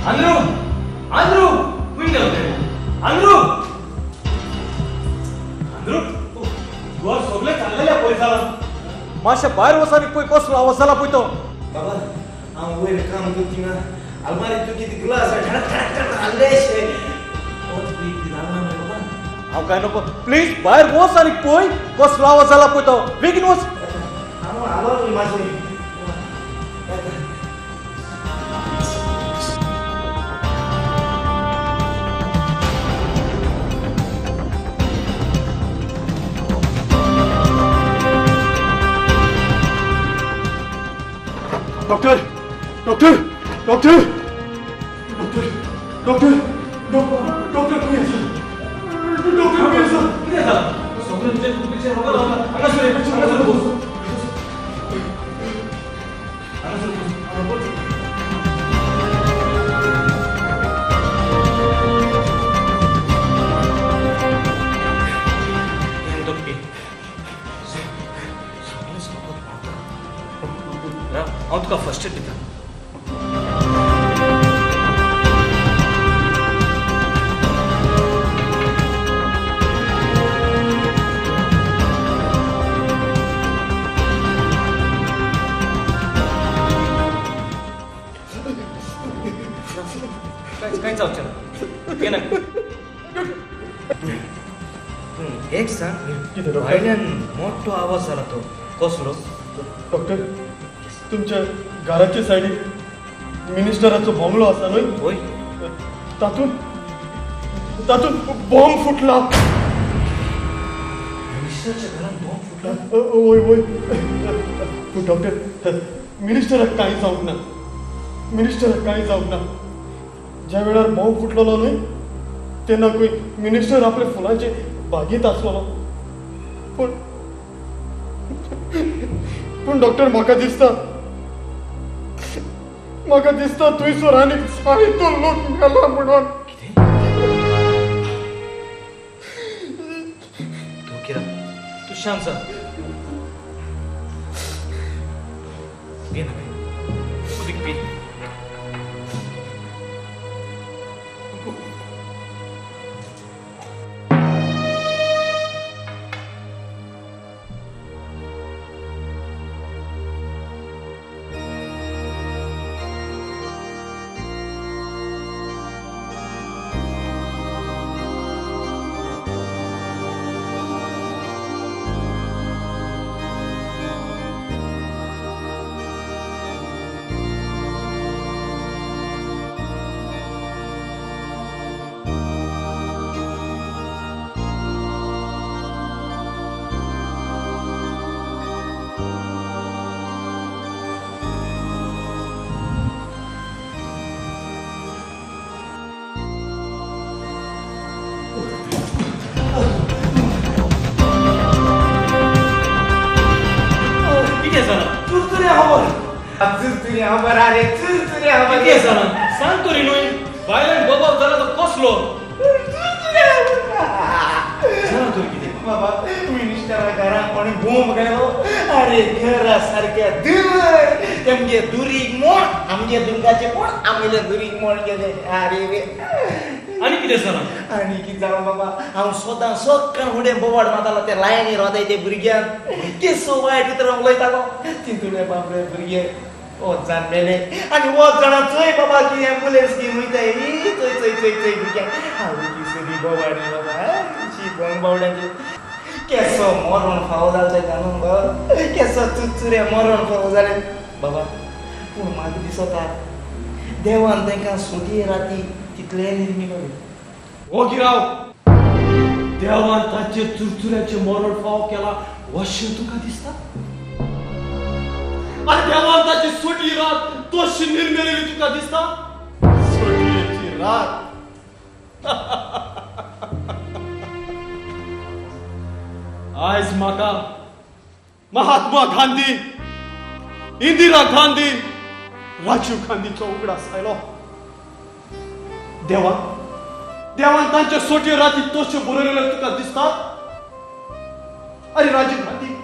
Andrew, Andrew, खंय गेलो तें? आंद्रू, आंद्रू, घर सगळें चाललेलें पळय जालां. मातशें भायर वच आनी पळय कसलो आवाज जाला पळय तो. बाबा हांव वयर काम करता थिंगा आलमारी तुगे ती ग्लास ठडक ठडक ठडक हाडलेशे. बाबा हांव काय नको, प्लीज भायर वच आनी पळय कसलो आवाज जाला पळय तो. बेगीन वच. हांव आलो मातशें. Doctor, doctor, doctor, doctor, doctor, doctor खंय आसा? डॉक्टर खंय आसा? कितें जालां? सगळें तुजें तुजें खबर आसा. हांगासर ये, हांगासर बस, हांगासर बस. हांव तुका फर्स्ट एड दिता. कांय जावचें ना, घेना. पूण एक सांग, भायल्यान मोठो आवाज जाला तो कसलो? डॉक्टर, तुमच्या घराच्या सायडीक मिनिस्टराचो बंगलो आसा न्हय? हय. तातूंत तातूंत बॉम्ब फुटला. मिनिस्टराच्या घरान बॉम्ब फुटला? वय वय. पूण डॉक्टर, मिनिस्टराक कांय जावंक ना, मिनिस्टराक कांय जावंक ना. ज्या वेळार बॉम्ब फुटलेलो न्हय तेन्ना खंय मिनिस्टर आपल्या फुलांचे बागेंत आसलेलो. पूण पूण डॉक्टर, म्हाका दिसता, म्हाका दिसता थंयसर आनीक जायतो लोक मेला म्हणून. कितें? तूं कित्याक तूं शांत जा. घेना उदीक पी. कितें जालां सांग तरी न्हय. भायल्यान बोबाव जाला तो कसलो? जालां तरी कितें? बाबा, मिनिस्टरा घरान कोणी बॉम्ब घालो. अरे घरा सारक्या दुर तेमगे दुरीग मोड, आमगे दुर्गाचे कोण आमगेले दुरीग मोड गेले. अरे रे, आनी कितें जालां? आनी कितें जालां बाबा, हांव सदां सकाळ फुडें बोवाड मारतालो ते लायनी रावताय ते भुरग्यांक केसो वायट उतरां उलयतालो. तितूले बाबरे भुरगे वच जान मेले. आनी वच जाणा चोय बाबा की एम्बुलन्स घेवन वयताय. चोय चोय चोय चोय भुरग्यांक हांव किसरी बोवाडी बाबा शी बॉम्ब बावड्यांचे केसो मरण फावो जालें तें जाणून गो, केसो चुरचुरे मरण फावो जालें बाबा. पूण म्हाका दिसता देवान तांकां सुटी राती तितले निर्मिलो. ओगी राव. देवान ताचे चुरचुऱ्याचें मरण फावो केला अशें तुका दिसता? आनी देवान ताची सुटी रात तशी निर्मेलेली तुका दिसता? सुटयेची रात. आयज म्हाका महात्मा गांधी, इंदिरा गांधी, राजीव गांधीचो उगडास आयलो. देवा, देवान तांच्या सोटयो राती तश्यो बरयलेल्यो तुका दिसता? अरे राजीव गांधी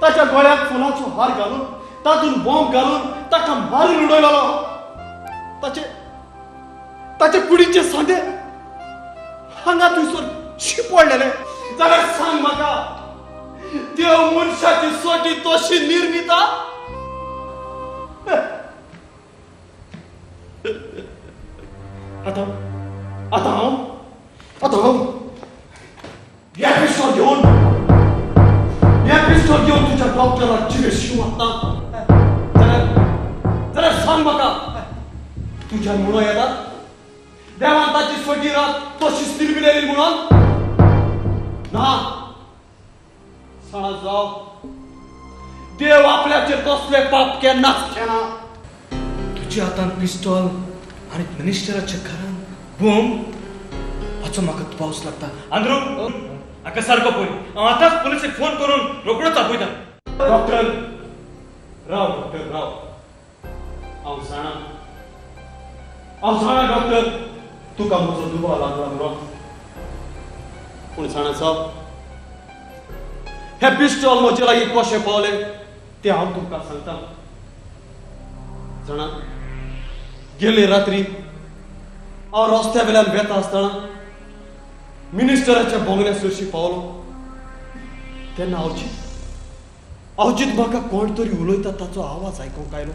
ताच्या गळ्याक फुलांचो हार घालून तातूंत बॉम्ब घालून ताका मारून उडयलेलो. ताचे ताचे कुडीचे सांदे हांगा थंयसर शिपडलेले. जाल्यार सांग म्हाका, देव मनशाची सोटी तशी निर्मिता? आतां आतां हांव आतां हांव हे पिस्टॉल घेवन, हे पिस्टॉल घेवन तुज्या डॉक्टराक जिवे शिवता जाल्यार, जाल्यार सांग म्हाका, तुज्यान म्हणूं येता देवान ताची सोटी रात तशीच निर्मिलेली म्हणून? ना साणा जाव, देव आपल्याचेर कसले पाप केन्नाच केना. तुज्या हातान पिस्टॉल आनी मिनिस्टराच्या घरान बूम हाचो म्हाका दुबावच लागता. आंद्रू, हाका सारको पळय. हांव आतांच पुलिसेक फोन करून रोखडोच आपयता. डॉक्टर राव, डॉक्टर राव. हांव जाणा, हांव जाणा डॉक्टर, तुका म्हजो दुबाव लागला म्हणून. पूण जाणा साहब, हे पिस्टॉल म्हजे लागीं कशें पावलें तें हांव तुमकां सांगता. जाणा, गेले रात्री हांव रस्त्या वेल्यान वेता आसतना मिनिस्टराच्या बंगल्या सरशी पावलो तेन्ना अवचीत अवचीत म्हाका कोण तरी उलयता ताचो आवाज आयकूंक आयलो.